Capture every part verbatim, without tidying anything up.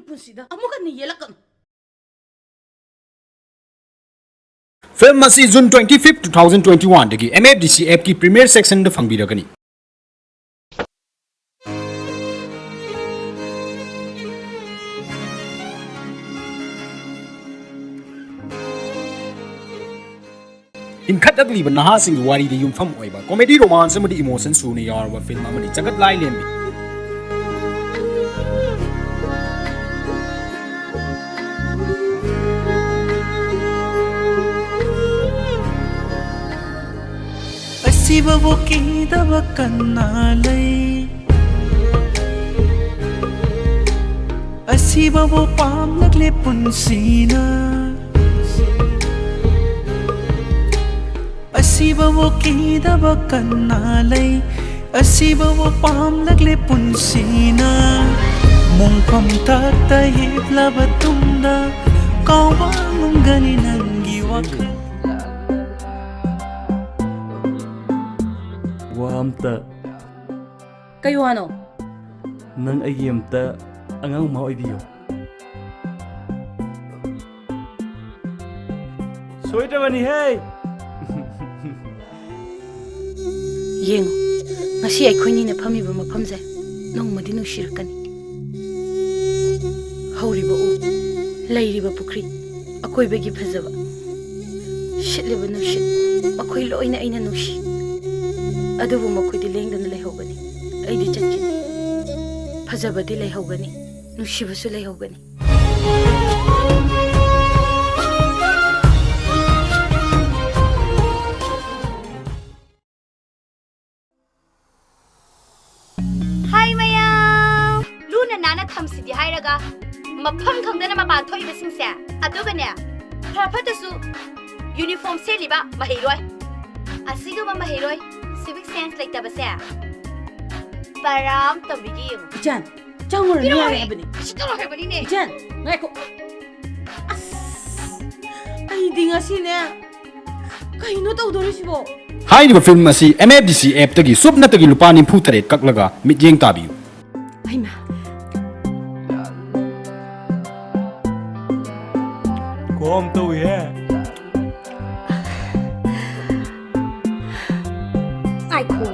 ꯄꯨꯟꯁꯤꯗ ꯑꯃꯨꯛ ꯍꯟꯅ ꯌꯦꯜꯂꯛꯀꯅꯨ꯫ Film ꯑꯁꯤ June twenty fifth, two thousand twenty one ꯗꯒꯤ M F D C app ꯀꯤ premiere section ꯗ ꯐꯪꯕꯤꯔꯒꯅꯤ꯫ ꯏꯟꯈꯠꯂꯛꯂꯤꯕ ꯅꯍꯥꯁꯤꯡꯒꯤ ꯋꯥꯔꯤꯗ ꯌꯨꯝꯐꯝ ꯑꯣꯏꯕ comedy, romance ꯑꯃꯗꯤ emotion ꯁꯨꯅ ꯌꯥꯎꯔꯕ film ꯑꯃꯅꯤ ꯆꯒꯠ ꯂꯥꯏ ꯂꯦꯝꯕꯤ꯫ ꯑꯁꯤꯕꯕꯨ ꯀꯤꯗꯕ ꯀꯅꯥ ꯂꯩ? ꯑꯁꯤꯕꯕꯨ ꯄꯥꯝꯂꯛꯂꯦ ꯄꯨꯟꯁꯤꯅ꯫ ꯑꯁꯤꯕꯕꯨ ꯀꯤꯗꯕ ꯀꯅꯥ ꯂꯩ? ꯑꯁꯤꯕꯕꯨ ꯄꯥꯝꯂꯛꯂꯦ ꯄꯨꯟꯁꯤꯅ꯫ ꯃꯣꯡꯐꯝ ꯊꯛꯇ ꯍꯤꯞꯂꯕ ꯇꯨꯡꯗ ꯀꯥꯎꯕ ꯉꯝꯒꯅꯤ ꯅꯪꯒꯤ ꯋꯥꯈꯜ꯫ ꯋꯥ ꯑꯝꯇ꯫ ꯀꯩ ꯋꯥꯅꯣ? ꯅꯪ ꯑꯩꯒꯤ ꯑꯝꯇ ꯑꯉꯥꯡ ꯑꯃ ꯑꯣꯏꯕꯤꯌꯨ꯫ ꯁꯣꯏꯗ꯭ꯔꯕꯅꯤꯍꯦ꯫ ꯌꯦꯡꯉꯨ, ꯉꯁꯤ ꯑꯩꯈꯣꯏꯅꯤꯅ ꯐꯝꯃꯤꯕ ꯃꯐꯝꯁꯦ ꯅꯣꯡꯃꯗꯤ ꯅꯨꯡꯁꯤꯔꯛꯀꯅꯤ꯫ ꯍꯧꯔꯤꯕ ꯎ, ꯂꯩꯔꯤꯕ ꯄꯨꯈ꯭ꯔꯤ, ꯑꯀꯣꯏꯕꯒꯤ ꯐꯖꯕ, ꯁꯤꯠꯂꯤꯕ ꯅꯨꯡꯁꯤꯠ, ꯃꯈꯣꯏ ꯂꯣꯏꯅ ꯑꯩꯅ ꯅꯨꯡꯁꯤ꯫ ꯑꯗꯨꯕꯨ ꯃꯈꯣꯏꯗꯤ ꯂꯦꯡꯗꯅ ꯂꯩꯍꯧꯒꯅꯤ꯫ ꯑꯩꯗꯤ ꯆꯠꯈꯤꯅꯤ꯫ ꯐꯖꯕꯗꯤ ꯂꯩꯍꯧꯒꯅꯤ, ꯅꯨꯡꯁꯤꯕꯁꯨ ꯂꯩꯍꯧꯒꯅꯤ꯫ ꯍꯥꯏ ꯃꯌꯥꯝ! ꯂꯨꯅ ꯅꯥꯟꯅ ꯊꯝꯁꯤꯗꯤ ꯍꯥꯏꯔꯒ ꯃꯐꯝ ꯈꯪꯗꯅ ꯃꯄꯥꯟ ꯊꯣꯛꯏꯕꯁꯤꯡꯁꯦ, ꯑꯗꯨꯒꯅꯦ, ꯐꯔ ꯐꯠꯇꯁꯨ uniform ꯁꯦꯠꯂꯤꯕ ꯃꯍꯩꯔꯣꯏ, ꯑꯁꯤꯒꯨꯝꯕ ꯃꯍꯩꯔꯣꯏ civic sense ꯂꯩꯇꯕꯁꯦ ꯄꯔꯥ ꯑꯃ ꯇꯝꯕꯤꯒꯦ ꯌꯦꯡꯉꯨ꯫ ꯏꯆꯥꯟ, ꯆꯪꯉꯨꯔꯅꯨ ꯌꯥꯔꯦ ꯍꯥꯏꯕꯅꯤ꯫ ꯑꯁꯤ ꯇꯧꯔꯣ ꯍꯥꯏꯕꯅꯤꯅꯦ꯫ ꯏꯆꯥꯟ, ꯉꯥꯏꯈꯣ꯫ ꯑꯁ, ꯑꯩꯗꯤ ꯉꯁꯤꯅꯦ ꯀꯩꯅꯣ ꯇꯧꯗꯣꯔꯤꯁꯤꯕꯣ? ꯍꯥꯏꯔꯤꯕ film ꯑꯁꯤ M F D C app ꯇꯒꯤ ꯁꯨꯞꯅꯇꯒꯤ ꯂꯨꯄꯥ ꯅꯤꯐꯨ ꯇꯔꯦꯠ ꯀꯛꯂꯒ ꯃꯤꯠꯌꯦꯡ ꯇꯥꯕꯤꯌꯨ꯫ ꯍꯩꯃꯥ꯫ ꯐꯣꯝ ꯇꯧꯏꯍꯦ꯫ ꯉꯥꯏꯈꯣ꯫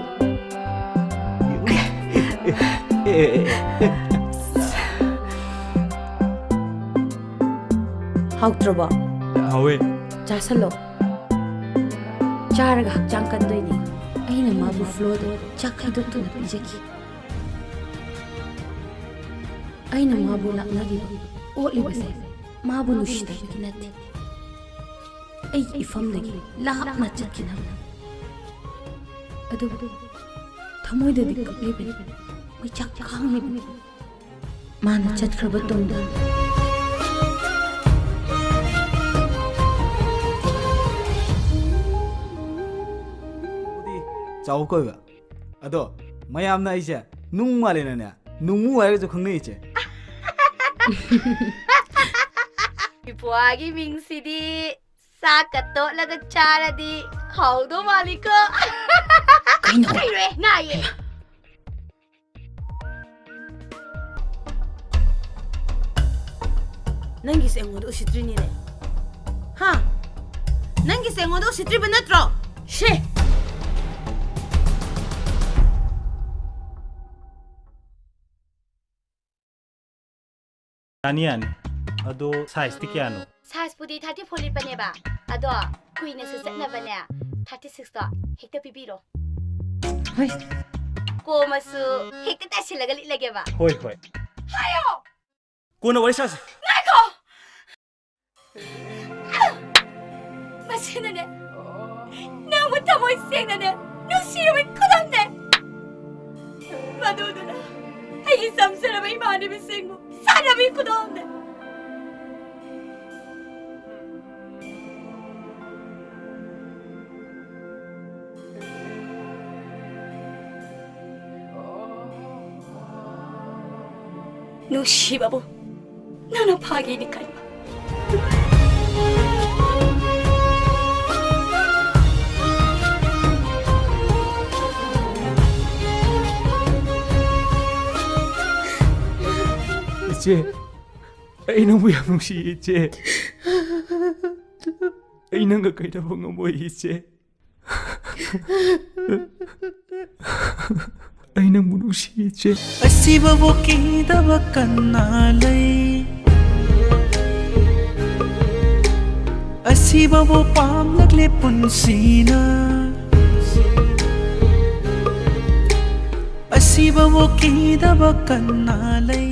ꯍꯥꯎꯇ꯭ꯔꯕꯣ? ꯍꯥꯎꯋꯦ꯫ ꯆꯥꯁꯜꯂꯣ꯫ ꯆꯥꯔꯒ ꯍꯛꯆꯥꯡ ꯀꯟꯗꯣꯏꯅꯤ꯫ ꯑꯩꯅ ꯃꯥꯕꯨ ꯐ꯭ꯂꯣꯗ ꯆꯥꯛ ꯈꯥꯏꯗꯣꯛꯇꯨꯅ ꯄꯤꯖꯈꯤ꯫ ꯑꯩꯅ ꯃꯥꯕꯨ ꯂꯥꯛꯅꯔꯤꯕ, ꯑꯣꯠꯂꯤꯕꯁꯦ ꯃꯥꯕꯨ ꯅꯨꯡꯁꯤꯗꯕꯒꯤ ꯅꯠꯇꯦ꯫ ꯑꯩꯒꯤ ꯏꯐꯝꯗꯒꯤ ꯂꯥꯞꯅ ꯆꯠꯈꯤꯅꯕ꯫ ꯑꯗꯨꯕꯨ ꯊꯃꯣꯏꯗꯗꯤ ꯀꯞꯂꯤꯕꯅꯤ, ꯃꯩꯆꯥꯛ ꯈꯥꯡꯂꯤꯕꯅꯤ꯫ ꯃꯥꯅ ꯆꯠꯈ꯭ꯔꯕ ꯇꯨꯡꯗ꯫ ꯆꯥꯎ ꯀꯣꯏꯕ꯫ ꯑꯗꯣ ꯃꯌꯥꯝꯅ ꯑꯩꯁꯦ ꯅꯨꯡ ꯃꯥꯜꯂꯦꯅꯅꯦ, ꯅꯨꯡꯃꯨ ꯍꯥꯏꯔꯒꯁꯨ ꯈꯪꯅꯩ, ꯏꯆꯦ꯫ ꯏꯄ꯭ꯋꯥꯒꯤ ꯃꯤꯡꯁꯤꯗꯤ ꯆꯥꯛꯀ ꯇꯣꯠꯂꯒ ꯆꯥꯔꯗꯤ ꯍꯥꯎꯗꯧ ꯃꯥꯜꯂꯤꯀꯣ꯫ ꯀꯩꯅꯣ? ꯂꯩꯔꯣꯏ, ꯉꯥꯏꯌꯦ꯫ ꯅꯪꯒꯤꯁꯦ ꯑꯩꯉꯣꯟꯗ ꯎꯁꯤꯠꯇ꯭ꯔꯤꯅꯤꯅꯦ꯫ ꯍꯥ? ꯅꯪꯒꯤꯁꯦ ꯑꯩꯉꯣꯟꯗ ꯎꯁꯤꯠꯇ꯭ꯔꯤꯕ ꯅꯠꯇ꯭ꯔꯣ? ꯁꯦ! ꯌꯥꯅꯤ, ꯌꯥꯅꯤ꯫ ꯑꯗꯣ ꯁꯥꯏꯖꯇꯤ ꯀꯌꯥꯅꯣ? ꯁꯥꯏꯖꯄꯨꯗꯤ thirty four ꯂꯤꯠꯄꯅꯦꯕ꯫ ꯑꯗꯣ ꯀꯨꯏꯅꯁꯨ ꯆꯠꯅꯕꯅꯦ, thirty six ꯇꯣ ꯍꯦꯛꯇ ꯄꯤꯕꯤꯔꯣ꯫ ꯍꯣꯏ꯫ ꯀꯣꯝꯃꯁꯨ ꯍꯦꯛꯇ ꯇꯥꯏꯁꯤꯜꯂꯒ ꯂꯤꯠꯂꯒꯦꯕ꯫ ꯍꯣꯏ, ꯍꯣꯏ꯫ ꯍꯥꯏꯌꯣ! ꯀꯣꯟꯅ ꯋꯥꯔꯤ ꯁꯥꯁꯦ꯫ ꯉꯥꯏꯈꯣ! ꯃꯁꯤꯅꯅꯦ, ꯅꯪꯕꯨ ꯊꯃꯣꯏ ꯁꯦꯡꯅꯅꯦ ꯅꯨꯡꯁꯤꯔꯨꯕꯩ ꯈꯨꯗꯝꯅꯦ꯫ ꯃꯗꯨꯗꯨꯅ ꯑꯩꯒꯤ ꯆꯝꯖꯔꯕ ꯏꯃꯥꯟꯅꯕꯤꯁꯤꯡꯕꯨ ꯁꯥꯟꯅꯕꯒꯤ ꯈꯨꯗꯣꯜꯅꯦ꯫ ꯅꯨꯡꯁꯤꯕꯕꯨ ꯅꯪꯅ ꯐꯥꯒꯤꯅꯤ ꯈꯟꯕ꯫ ꯏꯆꯦ, ꯑꯩ ꯅꯪꯕꯨ ꯌꯥꯝ ꯅꯨꯡꯁꯤꯌꯦ, ꯏꯆꯦ꯫ ꯑꯩ ꯅꯪꯒ ꯀꯩꯗꯧꯕ ꯉꯝꯃꯣꯏ, ꯏꯆꯦ꯫ ꯑꯩ ꯅꯪꯕꯨ ꯅꯨꯡꯁꯤ, ꯏꯆꯦ꯫ ꯑꯁꯤꯕꯕꯨ ꯀꯤꯗꯕ ꯀꯅꯥ ꯂꯩ? ꯑꯁꯤꯕꯕꯨ ꯄꯥꯝꯂꯛꯂꯦ ꯄꯨꯟꯁꯤꯅ꯫ ꯑꯁꯤꯕꯕꯨ ꯀꯤꯗꯕ ꯀꯅꯥ ꯂꯩ?